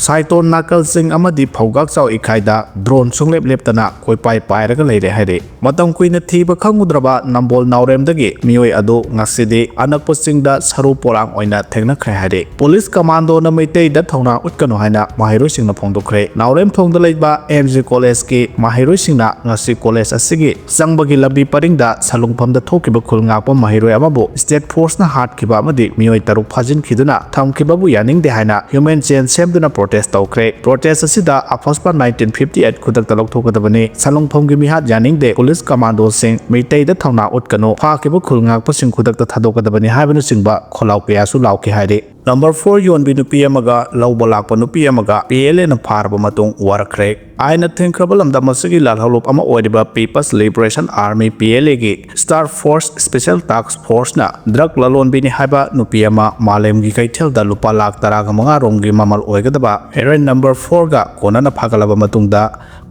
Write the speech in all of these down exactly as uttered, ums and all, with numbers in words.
ꯁꯥꯏꯇꯣꯟ ꯅꯥꯀꯜꯁꯤꯡ ꯑꯃꯗꯤ ꯐꯧꯒꯥꯛꯆꯥꯎ ꯏꯈꯥꯏꯗ ꯗ꯭ꯔꯣꯟ ꯁꯨꯡꯂꯦꯞ ꯂꯦꯞꯇꯅ ꯀꯣꯏꯄꯥꯏ ꯄꯥꯏꯔꯒ ꯂꯩꯔꯦ ꯍꯥꯏꯔꯤ꯫ ꯃꯇꯝ ꯀꯨꯏꯅ ꯊꯤꯕ ꯈꯪꯉꯨꯗ꯭ꯔꯕ ꯅꯝꯕꯣꯜ ꯅꯥꯎꯔꯦꯝꯗꯒꯤ ꯃꯤꯑꯣꯏ ꯑꯗꯨ ꯉꯁꯤꯗꯤ ꯑꯅꯛꯄ ꯆꯤꯡꯗ ꯁꯔꯨ ꯄꯣꯂꯥꯡ ꯑꯣꯏꯅ ꯊꯦꯡꯅꯈ꯭ꯔꯦ ꯍꯥꯏꯔꯤ꯫ ꯄꯨꯂꯤꯁ ꯀꯃꯥꯟꯗꯣꯅ ꯃꯩꯇꯩꯗ ꯊꯧꯅꯥ ꯎꯠꯀꯅꯨ ꯍꯥꯏꯅ ꯃꯍꯩꯔꯣꯏꯁꯤꯡꯅ ꯐꯣꯡꯗꯣꯛꯈ꯭ꯔꯦ꯫ ꯅꯥꯎꯔꯦꯝꯊꯣꯡꯗ ꯂꯩꯕ ꯑꯦꯝ ꯖꯤ ꯀꯣꯂꯦꯖꯀꯤ ꯃꯍꯩꯔꯣꯏꯁꯤꯡꯅ ꯉꯁꯤ ꯀꯣꯂꯦꯖ ꯑꯁꯤꯒꯤ ꯆꯪꯕꯒꯤ ꯂꯝꯕꯤ ꯄꯔꯤꯡꯗ ꯁꯂꯨꯡꯐꯝꯗ ꯊꯣꯛꯈꯤꯕ ꯈꯨꯜ ꯉꯥꯛꯄ ꯃꯍꯩꯔꯣꯏ ꯑꯃꯕꯨ ꯁ꯭ꯇꯦꯠ ꯐꯣꯔꯁꯅ ꯍꯥꯠꯈꯤꯕ ꯑꯃꯗꯤ ꯃꯤꯑꯣꯏ ꯇꯔꯨꯛ ꯐꯥꯖꯤꯟꯈꯤꯗꯨꯅ ꯊꯝꯈꯤꯕꯕꯨ ꯌꯥꯅꯤꯡꯗꯦ ꯍꯥꯏꯅ ꯍ꯭ꯌꯨꯃꯦꯟ ꯆꯦꯟ ꯁꯦꯝꯗꯨꯅ ꯄ꯭ꯔꯣꯇꯦꯁ ꯇꯧꯈ꯭ꯔꯦ꯫ ꯄ꯭ꯔꯣꯇꯦꯁ ꯑꯁꯤꯗ ꯑꯐꯁꯄꯥ ꯅꯥꯏꯟꯇꯤꯟ ꯐꯤꯐꯇꯤ ꯑꯩꯠ ꯈꯨꯗꯛꯇ ꯂꯧꯊꯣꯛꯀꯗꯕꯅꯤ, ꯁꯂꯨꯡꯐꯝꯒꯤ ꯃꯤꯍꯥꯠ ꯌꯥꯅꯤꯡꯗꯦ, ꯄꯨꯂꯤꯁ ꯀꯃꯥꯟꯗꯣꯁꯤꯡ ꯃꯩꯇꯩꯗ ꯊꯧꯅꯥ ꯎꯠꯀꯅꯨ, ꯐꯥꯈꯤꯕ ꯈꯨꯜ ꯉꯥꯛꯄꯁꯤꯡ ꯈꯨꯗꯛꯇ ꯊꯥꯗꯣꯛꯀꯗꯕꯅꯤ ꯍꯥꯏꯕꯅꯆꯤꯡꯕ ꯈꯣꯜꯂꯥꯎ ꯀꯌꯥꯁꯨ ꯂꯥꯎꯈꯤ ꯍꯥꯏꯔꯤ꯫ ꯅꯝꯕꯔ ꯐꯣꯔ ꯌꯣꯟꯕꯤ ꯅꯨꯄꯤ ꯑꯃꯒ ꯂꯧꯕ ꯂꯥꯛꯄ ꯅꯨꯄꯤ ꯑꯃꯒ ꯄꯤ ꯑꯦꯜ ꯑꯦꯅ ꯐꯥꯔꯕ ꯃꯇꯨꯡ ꯋꯥꯔꯛꯈ꯭ꯔꯦ꯫ ꯑꯥꯏꯟꯅ ꯊꯤꯡꯈ꯭ꯔꯕ ꯂꯝꯗꯝ ꯑꯁꯤꯒꯤ ꯂꯥꯜꯍꯧꯂꯨꯞ ꯑꯃ ꯑꯣꯏꯔꯤꯕ peoples liberation army, P L ꯑꯦꯒꯤ ꯁ꯭ꯇꯥꯔ ꯐꯣꯔꯁ ꯁ꯭ꯄꯦꯁꯦꯜ ꯇꯥꯛꯁ ꯐꯣꯔꯁꯅ ꯗ꯭ꯔꯒ ꯂꯂꯣꯟꯕꯤꯅꯤ ꯍꯥꯏꯕ ꯅꯨꯄꯤ ꯑꯃ ꯃꯥꯂꯦꯝꯒꯤ ꯀꯩꯊꯦꯜꯗ ꯂꯨꯄꯥ ꯂꯥꯈ ꯇꯔꯥꯒ ꯃꯉꯥ ꯔꯣꯝꯒꯤ ꯃꯃꯜ ꯑꯣꯏꯒꯗꯕ ꯍꯦꯔꯣꯏꯟ ꯅꯝꯕꯔ ꯐꯣꯔꯒ ꯀꯣꯟꯅꯅ ꯐꯥꯒꯠꯂꯕ ꯃꯇꯨꯡꯗ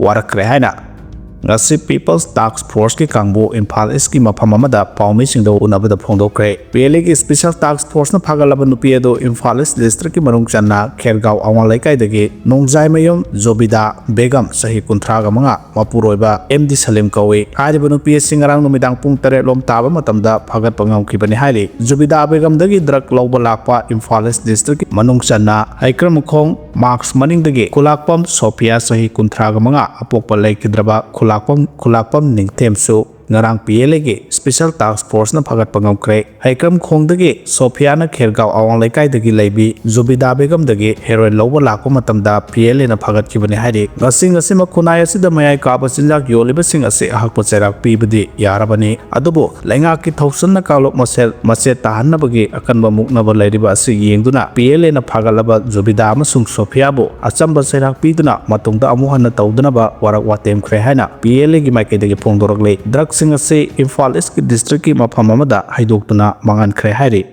ꯋꯥꯔꯛꯈ꯭ꯔꯦ ꯍꯥꯏꯅ ꯉꯁꯤ ꯄꯤꯄꯜꯁ ꯇꯥꯛꯁ ꯐꯣꯔꯁꯀꯤ ꯀꯥꯡꯕꯨ ꯏꯝꯐꯥꯜ ꯏꯁꯀꯤ ꯃꯐꯝ ꯑꯃꯗ ꯄꯥꯎꯃꯤꯁꯤꯡꯗ ꯎꯅꯕꯗ ꯐꯣꯡꯗꯣꯛꯈ꯭ꯔꯦ꯫ ꯄꯤ ꯑꯦꯜ ꯑꯦꯒꯤ ꯁ꯭ꯄꯦꯁꯦꯜ ꯇꯥꯛꯁ ꯐꯣꯔꯁꯅ ꯐꯥꯒꯠꯂꯕ ꯅꯨꯄꯤ ꯑꯗꯨ ꯏꯝꯐꯥꯜ ꯏꯁ ꯗꯤꯁꯇ꯭ꯔꯤꯛꯀꯤ ꯃꯅꯨꯡ ꯆꯟꯅ ꯈꯦꯔꯒꯥꯎ ꯑꯋꯥꯡ ꯂꯩꯀꯥꯏꯗꯒꯤ ꯅꯣꯡꯖꯥꯏꯃꯌꯨꯝ ꯖꯣꯕꯤꯗꯥ ꯕꯦꯒꯝ, ꯆꯍꯤ ꯀꯨꯟꯊ꯭ꯔꯥꯒ ꯃꯉꯥ, ꯃꯄꯨꯔꯣꯏꯕ ꯑꯦꯝ ꯗꯤ ꯁꯂꯤꯝ ꯀꯧꯏ꯫ ꯍꯥꯏꯔꯤꯕ ꯅꯨꯄꯤ ꯑꯁꯤ ꯉꯔꯥꯡ ꯅꯨꯃꯤꯗꯥꯡ ꯄꯨꯡ ꯇꯔꯦꯠ ꯂꯣꯝ ꯇꯥꯕ ꯃꯇꯝꯗ ꯐꯥꯒꯠꯄ ꯉꯝꯈꯤꯕꯅꯤ ꯍꯥꯏꯔꯤ꯫ ꯖꯨꯕꯤꯗꯥ ꯕꯦꯒꯝꯗꯒꯤ ꯗ꯭ꯔꯒ ꯂꯧꯕ ꯂꯥꯛꯄ ꯏꯝꯐꯥꯜ ꯏꯁ ꯗꯤꯁꯇ꯭ꯔꯤꯛꯀꯤ ꯃꯅꯨꯡ ꯆꯟꯅ ꯍꯩꯀ꯭ꯔꯝꯈꯣꯡ ꯃꯥꯛꯁ ꯃꯅꯤꯡꯗꯒꯤ ꯈꯨꯂꯥꯛꯄꯝ ꯁꯣꯐꯤꯌꯥ, ꯆꯍꯤ ꯀꯨꯟꯊ꯭ꯔꯥꯒ ꯃꯉꯥ, ꯑꯄꯣꯛꯄ ꯂꯩꯈꯤꯗ꯭ꯔꯕ ꯈꯨꯂꯥꯛꯄꯝ, ꯈꯨꯂꯥꯛꯄꯝ ꯅꯤꯡꯊꯦꯝꯁꯨ ꯉꯔꯥꯡ ꯄꯤ ꯑꯦꯜ ꯑꯦꯒꯤ ꯁ꯭ꯄꯦꯁꯦꯜ ꯇꯥꯛꯁ ꯐꯣꯔꯁꯅ ꯐꯥꯒꯠꯄ ꯉꯝꯈ꯭ꯔꯦ꯫ ꯍꯩꯀ꯭ꯔꯝꯈꯣꯡꯗꯒꯤ ꯁꯣꯐꯤꯌꯥꯅ ꯈꯦꯔꯒꯥꯎ ꯑꯋꯥꯡ ꯂꯩꯀꯥꯏꯗꯒꯤ ꯂꯩꯕꯤ ꯖꯨꯕꯤꯗꯥ ꯕꯦꯒꯝꯗꯒꯤ ꯍꯦꯔꯣꯏꯟ ꯂꯧꯕ ꯂꯥꯛꯄ ꯃꯇꯝꯗ ꯄꯤ ꯑꯦꯜ ꯑꯦꯅ ꯐꯥꯒꯠꯈꯤꯕꯅꯤ ꯍꯥꯏꯔꯤ꯫ ꯉꯁꯤ ꯉꯁꯤꯃꯛ ꯈꯨꯟꯅꯥꯏ ꯑꯁꯤꯗ ꯃꯌꯥꯏ ꯀꯥꯕ ꯆꯤꯟꯖꯥꯛ ꯌꯣꯜꯂꯤꯕꯁꯤꯡ ꯑꯁꯤ ꯑꯍꯛꯄ ꯆꯩꯔꯥꯛ ꯄꯤꯕꯗꯤ ꯌꯥꯔꯕꯅꯤ, ꯑꯗꯨꯕꯨ ꯂꯩꯉꯥꯛꯀꯤ ꯊꯧꯁꯤꯜꯅ ꯀꯥꯡꯂꯨꯞ ꯃꯁꯦꯜ ꯃꯆꯦꯠ ꯇꯥꯍꯟꯅꯕꯒꯤ ꯑꯀꯟꯕ ꯃꯨꯛꯅꯕ ꯂꯩꯔꯤꯕ ꯑꯁꯤ ꯌꯦꯡꯗꯨꯅ ꯄꯤ ꯑꯦꯜ ꯑꯦꯅ ꯐꯥꯒꯠꯂꯕ ꯖꯨꯕꯤꯗꯥ ꯑꯃꯁꯨꯡ ꯁꯣꯐꯤꯌꯥꯕꯨ ꯑꯆꯝꯕ ꯆꯩꯔꯥꯛ ꯄꯤꯗꯨꯅ ꯃꯇꯨꯡꯗ ꯑꯃꯨꯛ ꯍꯟꯅ ꯇꯧꯗꯅꯕ ꯋꯥꯔꯛ ꯋꯥꯇꯦꯝꯈ꯭ꯔꯦ ꯍꯥꯏꯅ ꯄꯤ ꯑꯦꯜ ꯑꯦꯒꯤ ꯃꯥꯏꯀꯩꯗꯒꯤ ꯐꯣꯡꯗꯣꯔꯛꯂꯤ꯫ ꯗ꯭ꯔꯒꯁꯤꯡ ꯑꯁꯤ ꯏꯝꯐꯥꯜ ꯏꯁꯀꯤ ꯗꯤꯁꯇ꯭ꯔꯤꯛꯀꯤ ꯃꯐꯝ ꯑꯃꯗ ꯍꯩꯗꯣꯛꯇꯨꯅ ꯃꯥꯡꯍꯟꯈ꯭ꯔꯦ ꯍꯥꯏꯔꯤ꯫